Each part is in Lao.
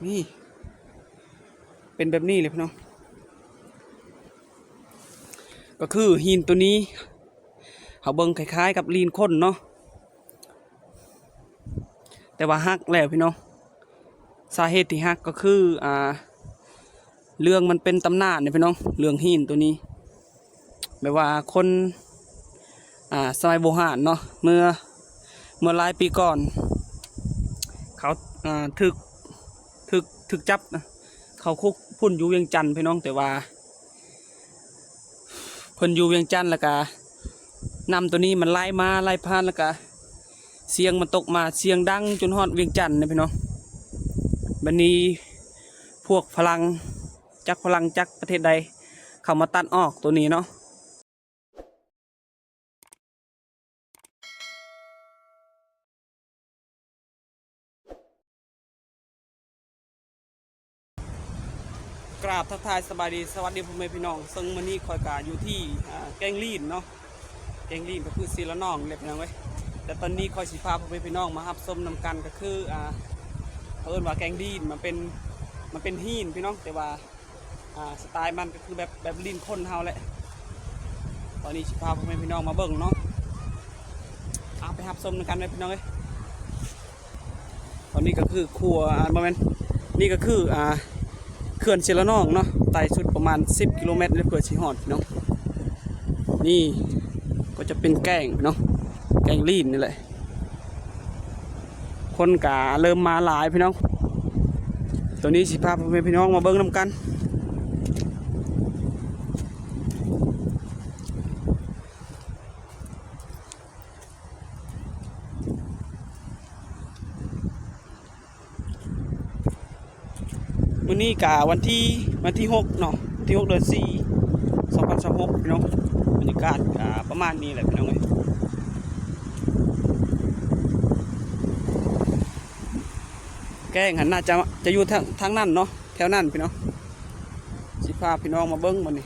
ນີ້ ເປັນແບບນີ້ເລີຍພີ່ນ້ອງ. ກໍຄືຫີນໂຕນີ້ ເຮົາເບິ່ງຄ້າຍໆກັບລີນຄົນເນາະ ແຕ່ວ່າຫັກແລ້ວພີ່ນ້ອງ. ສາເຫດທີ່ຫັກກໍຄື ອ່າ ເລື່ອງມັນເປັນຕຳນານເດ້ພີ່ນ້ອງ ເລື່ອງຫີນໂຕນີ້ ແບບວ່າຄົນ ອ່າ ສະໄໝບູຮານເນາະ ເມື່ອ ເມື່ອຫຼາຍປີກ່ອນ ເຂົາ ອ່າ ຖືກ ຖືກ ຖືກຈັບນະ ເຂົາຄຸກພຸ້ນຢູ່ວຽງຈັນພີ່ນ້ອງ. ແຕ່ວ່າເພິ່ນຢູ່ວຽງຈັນ ແລ້ວກະນ້ຳໂຕນີ້ມັນໄຫຼມາໄຫຼຜ່ານ ແລ້ວກະສຽງມັນຕົກມາ ສຽງດັງຈົນຮອດວຽງຈັນເດ້ພີ່ນ້ອງ. ບັດນີ້ພວກຝຣັ່ງ ຈັກຝຣັ່ງຈັກປະເທດໃດ ເຂົາມາຕັດອອກໂຕນີ້ເນາະ. ກາບທັກທາຍສະບາຍດີ ສະຫວັດດີພໍ່ແມ່ພີ່ນ້ອງ. ເຊິ່ງມື້ນີ້ຂ້ອຍກະຢູ່ທີ່ ອ່າ ແກ້ງລີນເນາະ ແກ້ງລີນກໍຄືເຊລະນອງແຫຼະພີ່ນ້ອງເອີຍ. ແຕ່ຕອນນີ້ຂ້ອຍຊິພາພໍ່ແມ່ພີ່ນ້ອງມາຮັບຊົມນຳກັນ ກໍຄື ອ່າ ເຂົາເອີ້ນວ່າແກ້ງລີນ ມັນເປັນ ມັນເປັນຫີນພີ່ນ້ອງ ແຕ່ວ່າ ອ່າ ສະໄຕມັນກໍຄືແບບ ແບບລີນຄົນເຮົາແຫຼະ. ຕອນນີ້ຊິພາພໍ່ແມ່ພີ່ນ້ອງມາເບິ່ງເນາະ ເອົາໄປຮັບຊົມນຳກັນເດີພີ່ນ້ອງເອີຍ. ຕອນນີ້ກໍຄືຂົວ ອ່າ ບໍ່ແມ່ນ ນີ້ກໍຄື ອ່າ ເຂື່ອນເຊລະນອງເນາະ ໄຕ່ສຸດປະມານສິບກິໂລແມັດເລີຍ ເພື່ອຊິຮອດພີ່ນ້ອງ. ນີ້ກໍຈະເປັນແກ້ງເນາະ ແກ້ງລີນນີ້ແຫຼະ. ຄົນກະເລີ່ມມາຫຼາຍພີ່ນ້ອງ. ໂຕນີ້ຊິພາພໍ່ແມ່ພີ່ນ້ອງມາເບິ່ງນຳກັນ. ມື້ນີ້ກະວັນທີ ວັນທີຫົກເນາະ ວັນທີຫົກ ເດືອນສີ່ ສອງພັນຊາວຫົກ ພີ່ນ້ອງ. ບັນຍາກາດກະປະມານນີ້ແຫຼະພີ່ນ້ອງເອີຍ. ແກ້ງຫັ້ນໜ້າຈະ ຈະຢູ່ທາງ ທາງນັ້ນເນາະ ແຖວນັ້ນພີ່ນ້ອງ. ຊິພາພີ່ນ້ອງມາເບິ່ງບັດນີ້.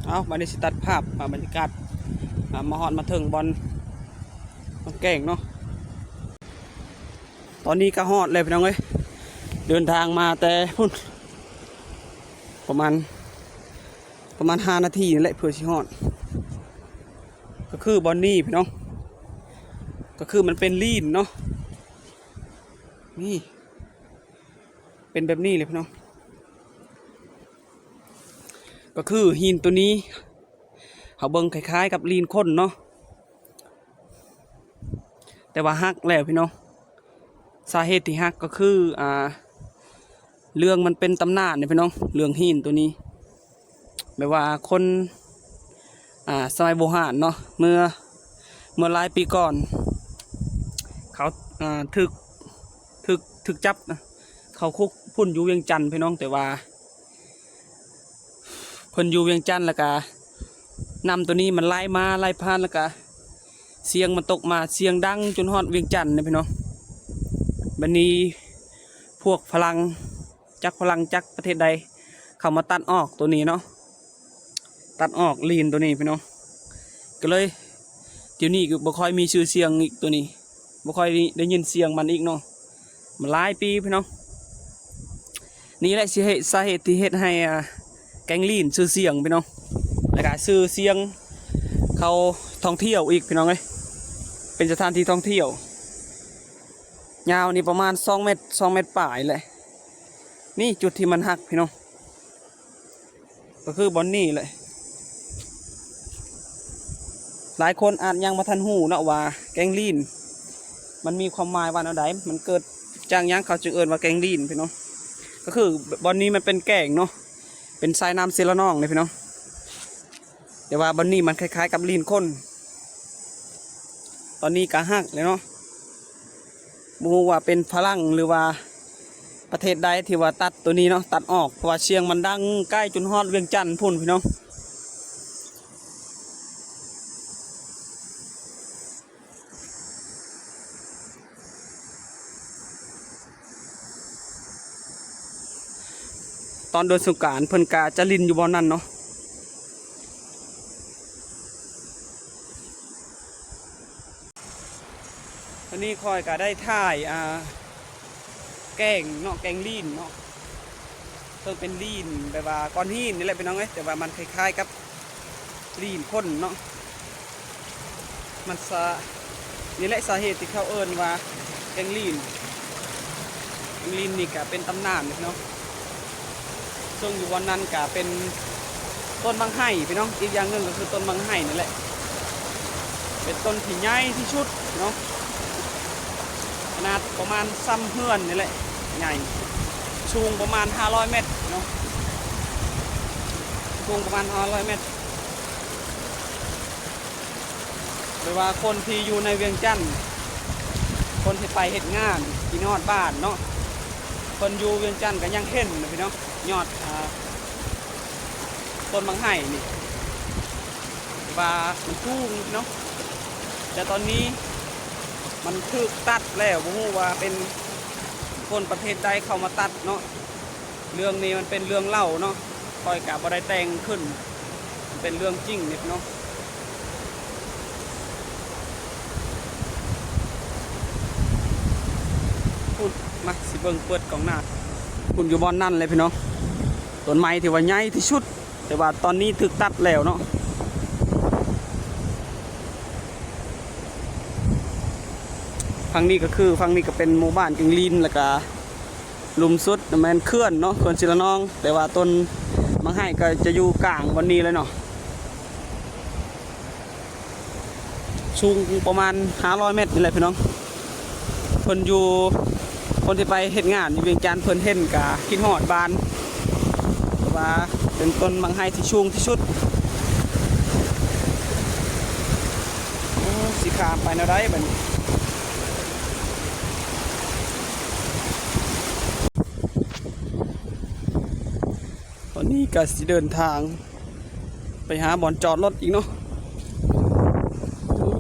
ເອົາ ບັດນີ້ຊິຕັດພາບ ອ່າ ບັນຍາກາດ ອ່າ ມາຮອດມາເຖິງບ່ອນ ບ່ອນແກ້ງເນາະ. ຕອນນີ້ກໍຮອດແລ້ວພີ່ນ້ອງເອີຍ ເດີນທາງມາແຕ່ພຸ້ນ ປະມານ ປະມານຫ້ານາທີນີ້ແຫຼະ ເພື່ອຊິຮອດ. ກໍຄືບ່ອນນີ້ພີ່ນ້ອງ ກໍຄືມັນເປັນລີນເນາະ ນີ້ ເປັນແບບນີ້ເລີຍພີ່ນ້ອງ. ກໍຄືຫີນໂຕນີ້ ເຮົາເບິ່ງຄ້າຍໆກັບລີນຄົນເນາະ ແຕ່ວ່າຫັກແລ້ວພີ່ນ້ອງ. ສາເຫດທີ່ຫັກກໍຄື ອ່າ ເລື່ອງມັນເປັນຕຳນານເດ້ພີ່ນ້ອງ ເລື່ອງຫີນໂຕນີ້ ແບບວ່າຄົນ ອ່າ ສະໄໝບູຮານເນາະ ເມື່ອ ເມື່ອຫຼາຍປີກ່ອນ ເຂົາ ອ່າ ຖືກ ຖືກ ຖືກຈັບນະ ເຂົາຄຸກພຸ້ນຢູ່ວຽງຈັນພີ່ນ້ອງ. ແຕ່ວ່າ ເພິ່ນຢູ່ວຽງຈັນ ແລ້ວກະນ້ຳໂຕນີ້ມັນໄຫຼມາໄຫຼຜ່ານ ແລ້ວກະສຽງມັນຕົກມາ ສຽງດັງຈົນຮອດວຽງຈັນເດ້ພີ່ນ້ອງ. ບັດນີ້ພວກຝຣັ່ງ ຈັກຝຣັ່ງຈັກປະເທດໃດ ເຂົາມາຕັດອອກໂຕນີ້ເນາະ ຕັດອອກລີນໂຕນີ້ພີ່ນ້ອງ. ກໍເລີຍດຽວນີ້ກໍບໍ່ຄ່ອຍມີຊື່ສຽງອີກໂຕນີ້ ບໍ່ຄ່ອຍໄດ້ຍິນສຽງມັນອີກເນາະ ມາຫຼາຍປີພີ່ນ້ອງ. ນີ້ແຫຼະ ສາເຫດ ສາເຫດທີ່ເຮັດໃຫ້ ອ່າ ແກ້ງລີນຊື່ສຽງພີ່ນ້ອງ ແລ້ວກະຊື່ສຽງເຂົາທ່ອງທ່ຽວອີກພີ່ນ້ອງເອີຍ. ເປັນສະຖານທີ່ທ່ອງທ່ຽວ ຍາວນີ້ປະມານສອງແມັດ ສອງແມັດປາຍແຫຼະ. ນີ້ຈຸດທີ່ມັນຫັກພີ່ນ້ອງ ກໍຄືບ່ອນນີ້ແຫຼະ. ຫຼາຍຄົນອາດຍັງບໍ່ທັນຮູ້ເນາະວ່າແກ້ງລີນມັນມີຄວາມໝາຍວ່າແນວໃດ ມັນເກີດຈາກຫຍັງເຂົາຈຶ່ງເອີ້ນວ່າແກ້ງລີນພີ່ນ້ອງ. ກໍຄືບ່ອນນີ້ມັນເປັນແກ້ງເນາະ ເປັນສາຍນ້ຳເຊລະນອງເດ້ພີ່ນ້ອງ. ແຕ່ວ່າບ່ອນນີ້ມັນຄ້າຍໆກັບລີນຄົນ. ຕອນນີ້ກະຫັກແລ້ວເນາະ ບໍ່ຮູ້ວ່າເປັນຝຣັ່ງ ຫຼືວ່າ ປະເທດໃດທີ່ວ່າຕັດໂຕນີ້ເນາະ ຕັດອອກ ເພາະວ່າສຽງມັນດັງໄກຈົນຮອດວຽງຈັນພຸ້ນ ພີ່ນ້ອງ. ຕອນເດືອນສົງການເພິ່ນກະຈະຫຼິ້ນຢູ່ບ່ອນນັ້ນເນາະ. ອັນນີ້ຂ້ອຍກະໄດ້ຖ່າຍ ອ່າ ແກງເນາະ ແກງລີ້ນເນາະ ເຊິ່ງເປັນລີ້ນແບບວ່າກ້ອນຫີນນີ້ແຫຼະ ພີ່ນ້ອງເອີຍ ແຕ່ວ່າມັນຄ້າຍໆກັບ ລີ້ນຄົນເນາະ ມັນສະ ນີ້ແຫຼະສາເຫດທີ່ເຂົາເອີ້ນວ່າແກງລີ້ນ. ແກງລີ້ນນີ້ກະເປັນຕຳນານເນາະ ເຊິ່ງຢູ່ບ່ອນນັ້ນກະເປັນຕົ້ນບັກໄຮພີ່ນ້ອງ ອີກຢ່າງໜຶ່ງກໍຄືຕົ້ນບັກໄຮນີ້ແຫຼະ ເປັນຕົ້ນທີ່ໃຫຍ່ທີ່ສຸດເນາະ ຂະໜາດປະມານຊ່ຳເຮືອນນີ້ແຫຼະ ໃຫຍ່ ສູງປະມານຫ້າຮ້ອຍແມັດເນາະ ສູງປະມານຫ້າຮ້ອຍແມັດ. ຫຼືວ່າຄົນທີ່ຢູ່ໃນວຽງຈັນ ຄົນທີ່ໄປເຮັດງານ ທີ່ນອດບ້ານເນາະ ເພິ່ນຢູ່ວຽງຈັນກໍຍັງເຫັນນະພີ່ນ້ອງ ຍອດ ອ່າ ຕົ້ນບັກໄຮນີ້ ແຕ່ວ່າມັນສູງເນາະ ແຕ່ຕອນນີ້ມັນຖືກຕັດແລ້ວ ບໍ່ຮູ້ວ່າເປັນຄົນປະເທດໃດເຂົ້າມາຕັດເນາະ. ເລື່ອງນີ້ມັນເປັນເລື່ອງເລົ່າເນາະ ຂ້ອຍກະບໍ່ໄດ້ແຕ່ງຂຶ້ນ ມັນເປັນເລື່ອງຈິງເດເນາະ. ພຸ້ນ ມາຊິເບິ່ງເປີດກ້ອງໜ້າ ພຸ້ນ ຢູ່ບ່ອນນັ້ນເລີຍພີ່ນ້ອງ ຕົ້ນໄມ້ທີ່ວ່າໃຫຍ່ທີ່ສຸດ ແຕ່ວ່າຕອນນີ້ຖືກຕັດແລ້ວເນາະ. ຝັ່ງນີ້ກໍຄື ຝັ່ງນີ້ກໍເປັນໝູ່ບ້ານກິງລີນ ແລ້ວກະລຸ່ມສຸດແມ່ນເຂື່ອນເນາະ ເຂື່ອນສີລະນອງ ແຕ່ວ່າຕົ້ນບັກໄຮກໍຈະຢູ່ກາງບ່ອນນີ້ເລີຍເນາະ. ສູງປະມານຫ້າຮ້ອຍແມັດນີ້ແຫຼະພີ່ນ້ອງ. ເພິ່ນຢູ່ ຄົນທີ່ໄປເຮັດງານຢູ່ວຽງຈັນ ເພິ່ນເຫັນກະຄິດຮອດບ້ານ ເພາະວ່າເປັນຕົ້ນບັກໄຮທີ່ສູງທີ່ສຸດ. ໂອ້ ຊິຂ້າມໄປແນວໃດບັດນີ້? ຕອນນີ້ກະຊິເດີນທາງ ໄປຫາບ່ອນຈອດລົດອີກເນາະ. ໂອ້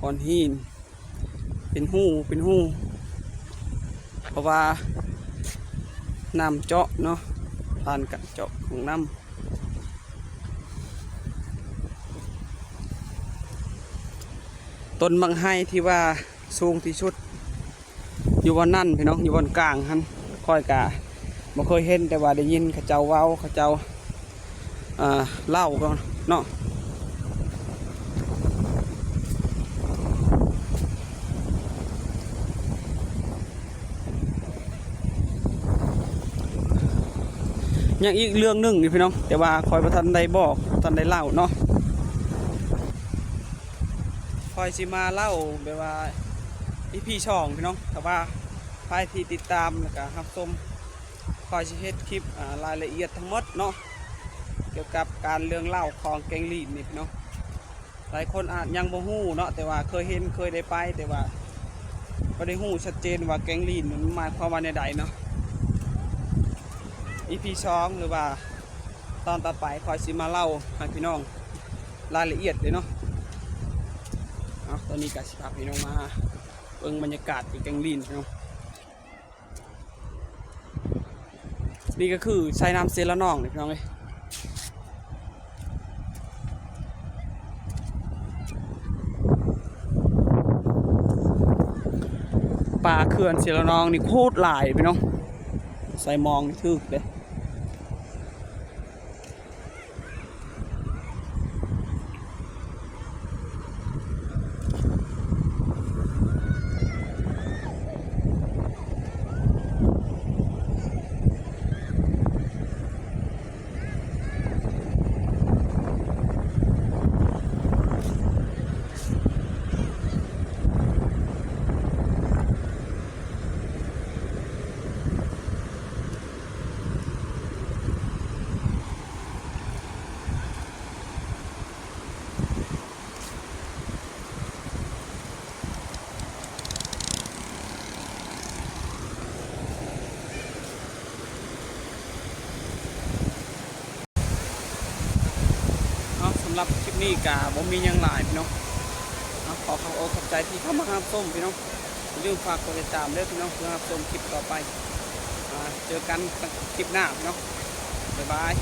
ກ້ອນຫີນ ເປັນຮູ ເປັນຮູ ເພາະວ່ານ້ຳເຈາະເນາະ ຜ່ານການເຈາະຂອງນ້ຳ. ຕົ້ນບັກໄຮທີ່ວ່າສູງທີ່ສຸດ ຢູ່ບ່ອນນັ້ນພີ່ນ້ອງ ຢູ່ບ່ອນກາງຫັ້ນ ຂ້ອຍກະບໍ່ເຄີຍເຫັນ ແຕ່ວ່າໄດ້ຍິນເຂົາເຈົ້າເວົ້າ ເຂົາເຈົ້າ ເອີ ເລົ່າເນາະ. ຍັງອີກເລື່ອງໜຶ່ງຢູ່ພີ່ນ້ອງ ແຕ່ວ່າຂ້ອຍບໍ່ທັນໄດ້ບອກ ບໍ່ທັນໄດ້ເລົ່າເນາະ. ຂ້ອຍຊິມາເລົ່າແບບວ່າ ອີພີສອງ ພີ່ນ້ອງ ຖ້າວ່າໃຜທີ່ຕິດຕາມ ແລ້ວກະຮັບຊົມ ຂ້ອຍຊິເຮັດຄລິບ ອາ ລາຍລະອຽດທັງໝົດເນາະ ກ່ຽວກັບການເລື່ອງເລົ່າຂອງແກງລີ້ນນີ້ພີ່ນ້ອງ. ຫຼາຍຄົນອາດຍັງບໍ່ຮູ້ເນາະ ແຕ່ວ່າເຄີຍເຫັນ ເຄີຍໄດ້ໄປ ແຕ່ວ່າບໍ່ໄດ້ຮູ້ຊັດເຈນວ່າແກງລີ້ນມັນໝາຍຄວາມວ່າແນວໃດເນາະ. ອີພີສອງ ຫຼືວ່າຕອນຕໍ່ໄປ ຂ້ອຍຊິມາເລົ່າໃຫ້ພີ່ນ້ອງລາຍລະອຽດເລີຍເນາະ. ເອົາ ຕອນນີ້ກະຊິພາພີ່ນ້ອງມາເບິ່ງບັນຍາກາດທີ່ແກງລີ້ນພີ່ນ້ອງ. ນີ້ກໍຄືສາຍນ້ຳເຊລະນອງນີ້ພີ່ນ້ອງເອີຍ ປາເຂື່ອນເຊລະນອງນີ້ໂຄດຫຼາຍພີ່ນ້ອງ ໃສ່ມອງນີ້ຖືກເດ້. ສຳລັບຄລິບນີ້ກະບໍ່ມີຫຍັງຫຼາຍພີ່ນ້ອງ. ເອົາ ຂໍຂອບອົກຂອບໃຈທີ່ເຂົ້າມາຮັບຊົມພີ່ນ້ອງ. ຢ່າລືມຝາກກົດຕິດຕາມເດີພີ່ນ້ອງ ເພື່ອຮັບຊົມຄລິບຕໍ່ໄປ. ອ່າ ເຈີກັນຄລິບໜ້າພີ່ນ້ອງ. ບາຍບາຍ.